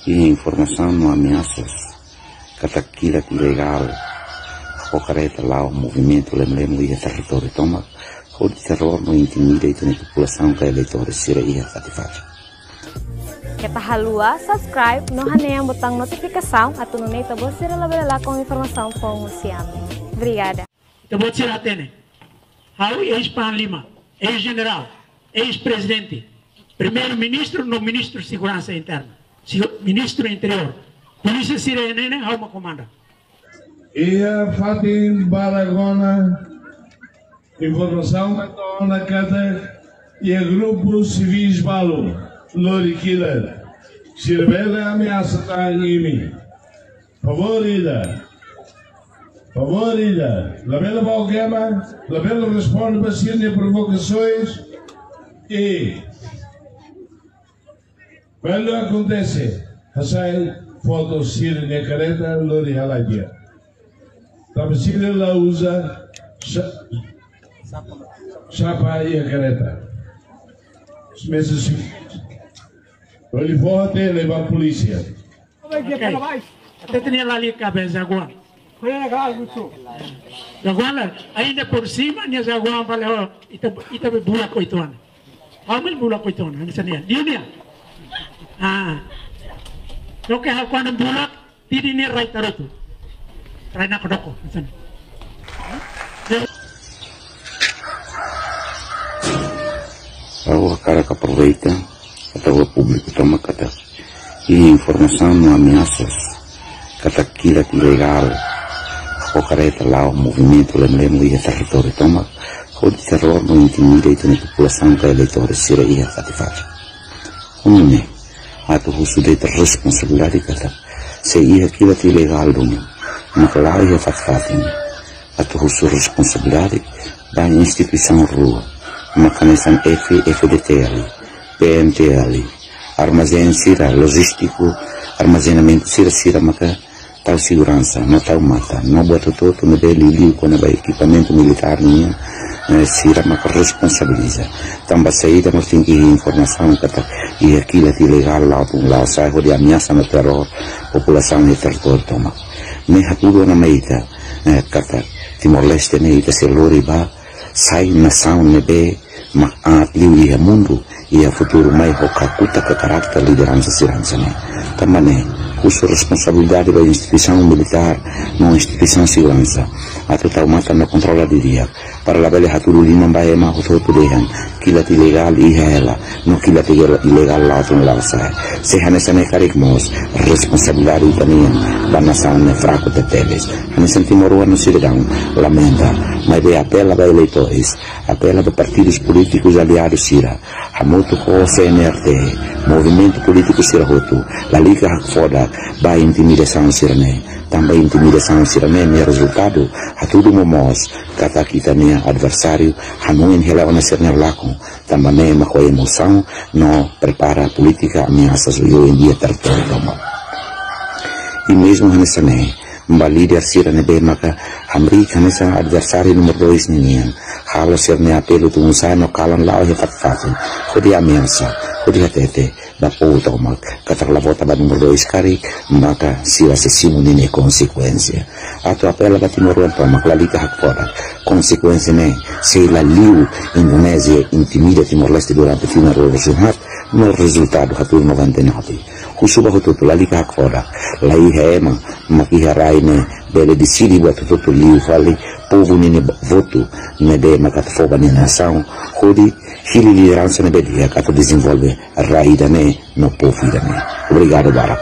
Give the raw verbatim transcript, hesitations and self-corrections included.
Iha informasaun no ameasas katak kilat ilegál ho kareta la'o movimentu lemu-lemu iha territóriu tomak, hodi teror no intimida ita-nia populasaun ka eleitores sira iha fatin-fatin. Keta haluha subscribe no hanehan butaun notifikasaun atu nune'e ita-boot sira labele lakon informasaun foun husi ami. Obrigada. Ita-boot sira hatene. Ha'u eis-panglima, eis-jenerál, eis-prezidente, primeiru-ministru no ministru seguransa interna, si-, ministru interiór, polísia sira ne'e ha'u mak komanda. Iha fatin barak ona, informasaun ona katak iha grupu sivis balu lori kilat. Sira bele ameasa tan imi. Favór ida. Favór ida. Labele bá kema, labele responde ba sira-nia provokasoens. I kuandu akontese, hasai foto sira-nia kareta lori halai di'ak. Tanba sira la uza xa-, xapa iha kareta. Mesak si. Oli fó hatene ba polísia. Ok. Hatete nia lalika be jaguar. Jaguar la, ainda por cima nia jaguar fali, oh, ita, ita be bulak oituan. Amil bulak oituan, hanesan ne'e. Di'ak nia. Ah. Oke, ha'u kuandu bulak, tidi nia rai tarutu. Rai nakdoko, hanesan ne'e. Ha'u hakarak aproveita atu hato'o ba públiku tomak katak iha informasaun no ameasas katak kilat ilegál ho kareta la'o movimentu lemu-lemu iha territóriu tomak, hodi teror no intimida ita-nia populasaun ka eleitores sira iha fatin-fatin. Nune'e, atu husu de'it responsabilidade katak se iha kilat ilegál duni mak la'o iha fatin-fatin, atu husu responsabilidade ba instituisaun rua, mak hanesan F-, F-FDTL, P-MTL, armazén sira, lojístiku, armazenamentu sira, sira maka tau seguransa, no tau matan, no buat hotu-hotu ne'ebé liuliu kona-ba ekipamentu militár nian, eh, sira maka responsabiliza. Tanba saida mak tenke iha informasaun katak iha kilat ilegál la'o tun la'o sa'e hodi ameasa no teror populasaun iha territóriu tomak. Ne'e hatudu ona mai ita, eh, katak Timor-Leste ne'e ita sei lori ba sai nasaun ne'ebé mak aat liu iha mundu, iha futuru mai ho kakutak ka karakter lideransa sira hanesan ne'e. Tanba ne'e, husu responsabilidade ba instituisaun militár no instituisaun seguransa atu tau matan no kontrola didi'ak, para labele hatudu liman ba ema hotu-hotu dehan kilat ilegál iha hela, no kilat ilegál la'o tun la'o sa'e. Se hanesan ne'e karik mós, responsabilidade ita-nian ba nasaun ne'e fraku tebetebes. Hanesan timoroan no sidadaun lamenta, maibé apela ba eleitores, apela ba partidus polítikus aliadu sira, hamutuk ho C-NRT, movimentu polítiku sira hotu, lalika hakfodak ba intimidasaun sira-ne'e. Tanba intimidasaun sira-ne'e nia rezultadu hatudu momoos katak ita-nia adversáriu hanoin hela ona sira-nia lakon, tanba ne'e mak ho emosaun no prepara polítika ameasas oioin iha territóriu tomak. I mezmu hanesan ne'e, ba líder sira ne'ebé maka hamriik hanesan adversáriu númeru dois ninian, halo sira-nia apelu tun sa'e no kalan la'o iha fatin-fatin, hodi ameasa, hodi hatete ba povu tomak katak la vota ba númeru dois karik, maka sira sei simu ninia konsekuénsia. Atu apela ba timoroan tomak lalika hakfodak. Konsekuénsia ne'e sei la liu Indonézia intimida Timor-Leste durante tinan rua resin haat, no rezultadu hatudu noventa e nove. Husu ba hotu-hotu lalika hakfodak. La iha ema mak iha rai ne'e bele deside buat hotu-hotu liu fali povu ninia votu ne'ebé mak atu fó ba nia nasaun, hodi hili lideransa ne'ebé di'ak atu dezenvolve rai ida-ne'e no povu ida-ne'e. Obrigadu barak.